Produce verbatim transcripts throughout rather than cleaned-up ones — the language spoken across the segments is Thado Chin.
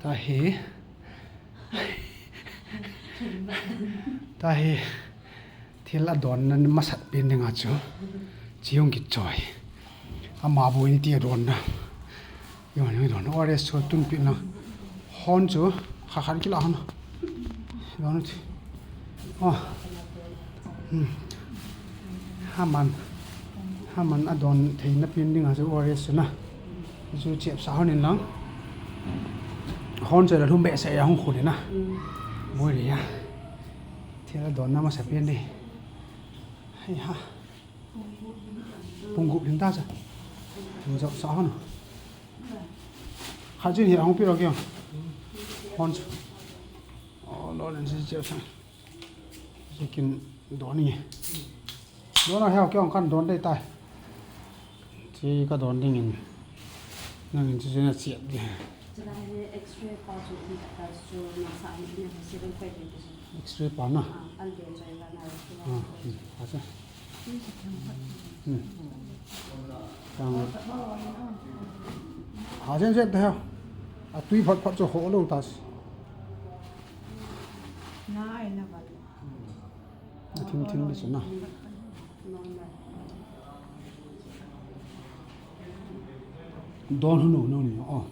Tahi. Tahi. Thil adonna masat pen dinga chu. Chi hung kichoi. Ama boi ni ti adonna. Yo, yo, don. O R S chu tun pi na. Hon chu kha khan kila hon. Don ti. Oh. Hmm. Haman. Haman adon theina pen dinga chu O R S chu na. Chu chep sa hon in lang. Hon chu la lhum be sa ya hung khun na. Boi ri ya. Thil adonna masat pen di. Hei ha. Pung gup lin ta cha. Pung jop sa hon. Kha jin hi hung pi ro kyo. Hon. Oh, lo len si jep sa. Sikin don ni. Don na heo kyo kan don dei tai. Chi ka don ding in. Nang in chi na chiat di. Chulai hi X-ray pa chu ni ka ta chu na sa ni ni ho si ren koi ni chu. X-ray pa na. Ah, an de choi la na. Ah, hmm, ha sa. Hmm. Tang. Ha jen jen ta ha. A tui phat phat chu ho lo ta si. Na ai na ba. A thim thim di chu na. Don hunu no ni. Oh.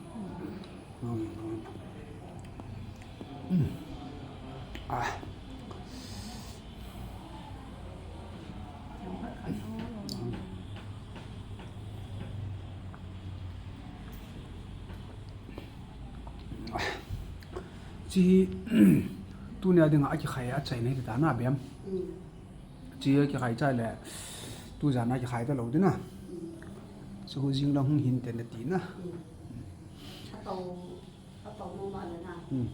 Chi tunia dinga akikhai a chaina hi ta na bem. Chi kikhai chai le, tu jan a kikhai ta lo ding na. Chu hu jing lang hung hin te na ti na. Ato, ato mo ma le na. Hmm.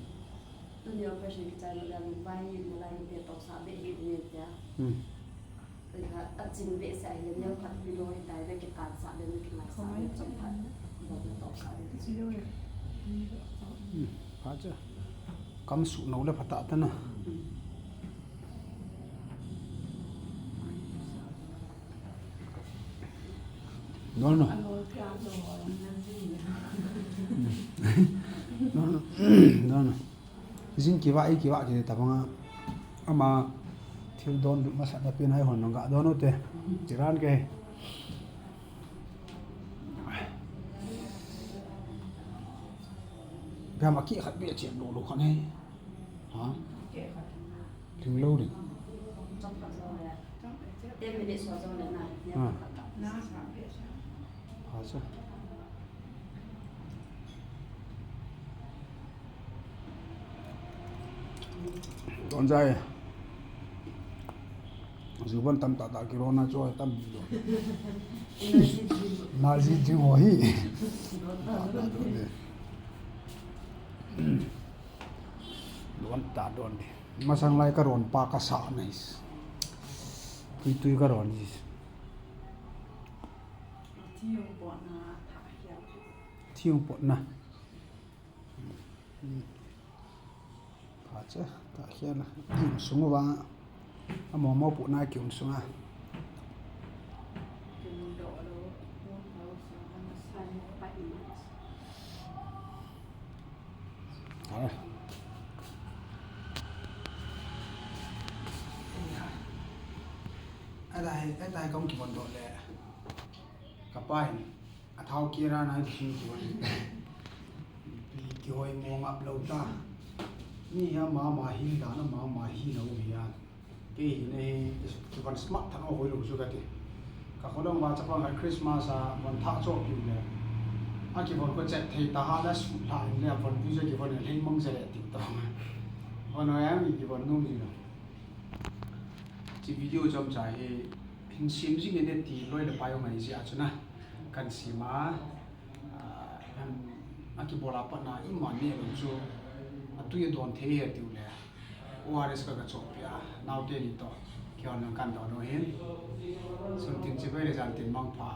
Tuni operation kichai le, bai ni la ni te to sa be hi ni te. Hmm. Ka achin be sa hi ne khat pi lo hi tai be ki kan sa be ki ngai sa be chom phat. Ba to sa be. Hmm. Pha cha. Kam su no le pha ta ta na. Hmm. No, no. No, no. No, no. Jing kiva, i kiva ki ta banga. Ama thil don lut masat na pen hai hon nang ga don u te. Chiran ke. Gam a ki khat be chem lo lo khan he. Ha? Ling lo ding. Ha. Ha, sa. Don jai. Ju ban tam ta ta ki ro na chu tam lo. Energy drink ho hi. Don ta don di. Masang lai ka ron pa ka sa nai. Tui tui ka ron di. Thiung pot na. Pha cha, ta khia na. Ki um sung uva. A mo mo pu na ki um sung a. A. A dai, a dai kong ki bon do le. Ka pa in. A thao kira na ki hing tuan. Pi kihoi mo ngap lou ta. Ni hi ama ama hi dan ama ama hi lou hi a. Kei hi nei kivon smart than o hoi lou chu kati. Ka kholong va chapang khat Christmas a von thah cho piu le. A kivon ko chet thei ta ha la su la in le von pi jo kivon le lei mang je le tiu ta. Von o ya mi kivon nung ji lo. Chi video chomcha hi hin sim jing e ti loi le pai o ngai ji a chu na. Kan sim a, ah, a kibol a pat na ima ne lo chu, a tui a don thei he tiu le, O R S ka ka chop pia, nau te ni to, kihon nang kan do no hin. Sun tin chibai le jan tin mangpha.